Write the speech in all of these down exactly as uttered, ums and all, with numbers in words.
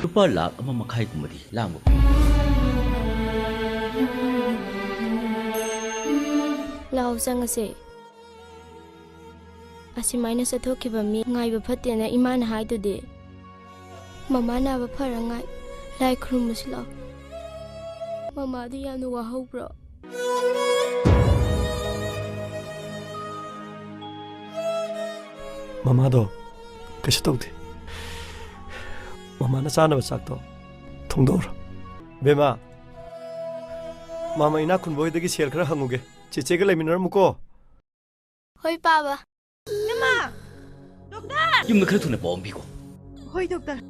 ꯂꯨꯄꯥ ꯂꯥꯈ ꯑꯃ ꯃꯈꯥꯏꯒꯨꯝꯕꯗꯤ ꯂꯥꯡꯕ ꯐꯪꯏ꯫ ꯂꯥꯎ ꯆꯪꯉꯁꯦ꯫ ꯑꯁꯨꯃꯥꯏꯅ ꯆꯠꯊꯣꯛꯈꯤꯕ ꯃꯤ ꯉꯥꯏꯕ ꯐꯠꯇꯦꯅ ꯏꯃꯥꯅ ꯍꯥꯏꯗꯨꯗꯤ꯫ ꯃꯃꯥ ꯅꯥꯕ ꯐꯔꯉꯥꯏ ꯂꯥꯏ ꯈꯨꯔꯨꯝꯃꯨꯁꯤ ꯂꯥꯎ꯫ ꯃꯃꯥꯗꯤ ꯌꯥꯝꯅ ꯋꯥꯍꯧꯕ꯭ꯔꯣ? ꯃꯃꯥꯗꯣ ꯀꯩꯁꯨ ꯇꯧꯗꯦ꯫ ꯃꯃꯥꯅ ꯆꯥꯅꯕ ꯆꯥꯛꯇꯣ ꯊꯣꯡꯗꯣꯛꯎꯔꯣ꯫ ꯕꯦꯝꯃ, ꯃꯥꯃ ꯏꯅꯥꯛ ꯈꯨꯟꯕ ꯍꯣꯏꯗꯒꯤ ꯁꯦꯜ ꯈꯔ ꯍꯪꯉꯨꯒꯦ꯫ ꯆꯦꯆꯦꯒ ꯂꯩꯃꯤꯟꯅꯔꯝꯃꯨꯀꯣ꯫ ꯍꯣꯏ, ꯄꯥꯕ꯫ ꯏꯃꯥ! ꯗꯣꯛꯇꯔ! ꯌꯨꯝꯗ ꯈꯔ ꯊꯨꯅ ꯄꯥꯎ ꯑꯃ ꯄꯤꯈꯣ꯫ ꯍꯣꯏ, ꯗꯣꯛꯇꯔ꯫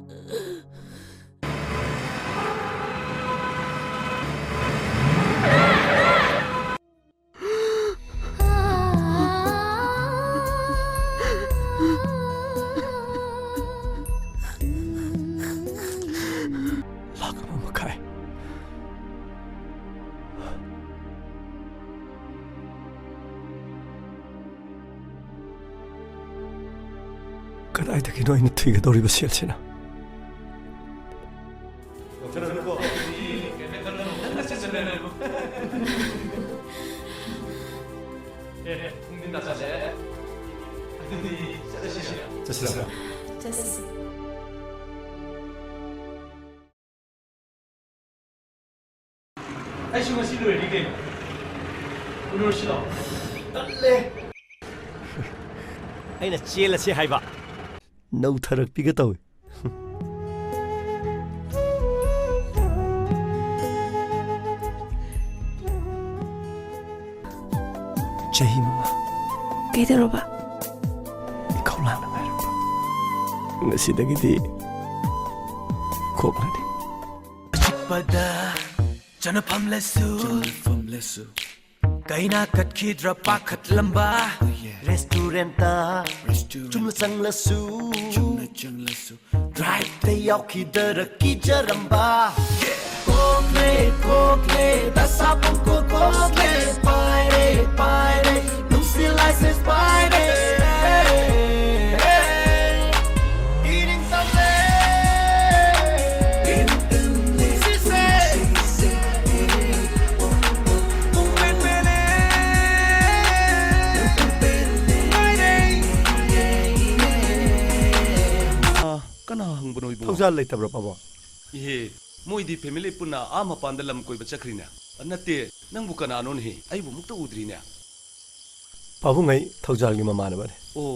ꯂꯥꯛ ꯑꯃ ꯃꯈꯥꯏ꯫ ꯀꯗꯥꯏꯗꯒꯤꯅꯣ ꯑꯩꯅ ꯊꯤꯒꯗꯧꯔꯤꯕ ꯁꯦꯜꯁꯤꯅ? ꯆꯠꯁꯤꯔ? ꯆꯠꯁꯤ꯫ ꯑꯩꯁꯨ ꯉꯁꯤ ꯂꯣꯏꯔꯅꯤ ꯀꯩꯅꯣ꯫ ꯎꯅꯔꯁꯤ ꯂꯥꯛꯑꯣ꯫ ꯇꯜꯂꯦ꯫ ꯑꯩꯅ ꯆꯦꯜꯂꯁꯤ ꯍꯥꯏꯕ꯫ ꯅꯧꯊꯔꯛꯄꯤꯒ ꯇꯧꯏ꯫ ꯆꯍꯤ ꯃꯉꯥ꯫ ꯀꯩꯗꯧꯔꯕ? ꯏꯈꯧ ꯂꯥꯡꯅ ꯉꯥꯏꯔꯛꯄ꯫ ꯉꯁꯤꯗꯒꯤꯗꯤ ꯀꯣꯛꯅꯅꯤ꯫ ꯑꯆꯤꯛꯄꯗ ꯆꯅꯐꯝꯂꯁꯨ, ꯆꯅꯐꯝꯂꯁꯨ꯫ ꯀꯩꯅꯥ ꯀꯠꯈꯤꯗ꯭ꯔꯥ ꯄꯥꯈꯠꯂꯝꯕ꯫ Oh, yeah. ꯔꯦꯁꯇꯨꯔꯦꯟꯠꯇ, ꯔꯦꯁꯇꯨꯔꯦꯟꯠ꯫ ꯆꯨꯝꯅ ꯆꯪꯂꯁꯨ, ꯆꯨꯝꯅ ꯆꯪꯂꯁꯨ꯫ ꯗ꯭ꯔꯥꯏꯚꯇ ꯌꯥꯎꯈꯤꯗ꯭ꯔꯥ ꯀꯤꯖꯔꯝꯕ꯫ ꯀꯣꯛꯂꯦ, ꯀꯣꯛꯂꯦ, ꯗꯁꯥ ꯄꯨꯡꯀꯣꯛ ꯀꯣꯛꯂꯦ꯫ ꯄꯥꯏꯔꯦ, ꯄꯥꯏꯔꯦ, ꯅꯨꯡꯁꯤ ꯂꯥꯏꯁꯦꯟꯁ ꯄꯥꯏꯔꯦ꯫ ꯏꯅꯤꯡ ꯇꯝꯂꯦ꯫ ꯂꯩꯇꯕ꯭ꯔꯣ, ꯄꯥꯕꯨꯡ? ꯏꯍꯦ, ꯃꯣꯏꯗꯤ family ꯄꯨꯟꯅ ꯑꯥ ꯃꯄꯥꯟꯗ ꯂꯝ ꯀꯣꯏꯕ ꯆꯠꯈ꯭ꯔꯤꯅꯦ꯫ ꯑ, ꯅꯠꯇꯦ, ꯅꯪꯕꯨ ꯀꯅꯥꯅꯣꯅꯦꯍꯦ? ꯑꯩꯕꯨ ꯑꯃꯨꯛꯇ ꯎꯗ꯭ꯔꯤꯅꯦ꯫ ꯄꯥꯕꯨꯡ, ꯑꯩ ꯊꯧꯖꯥꯜꯒꯤ ꯃꯃꯥꯟꯅꯕꯅꯦ꯫ ꯑꯣ,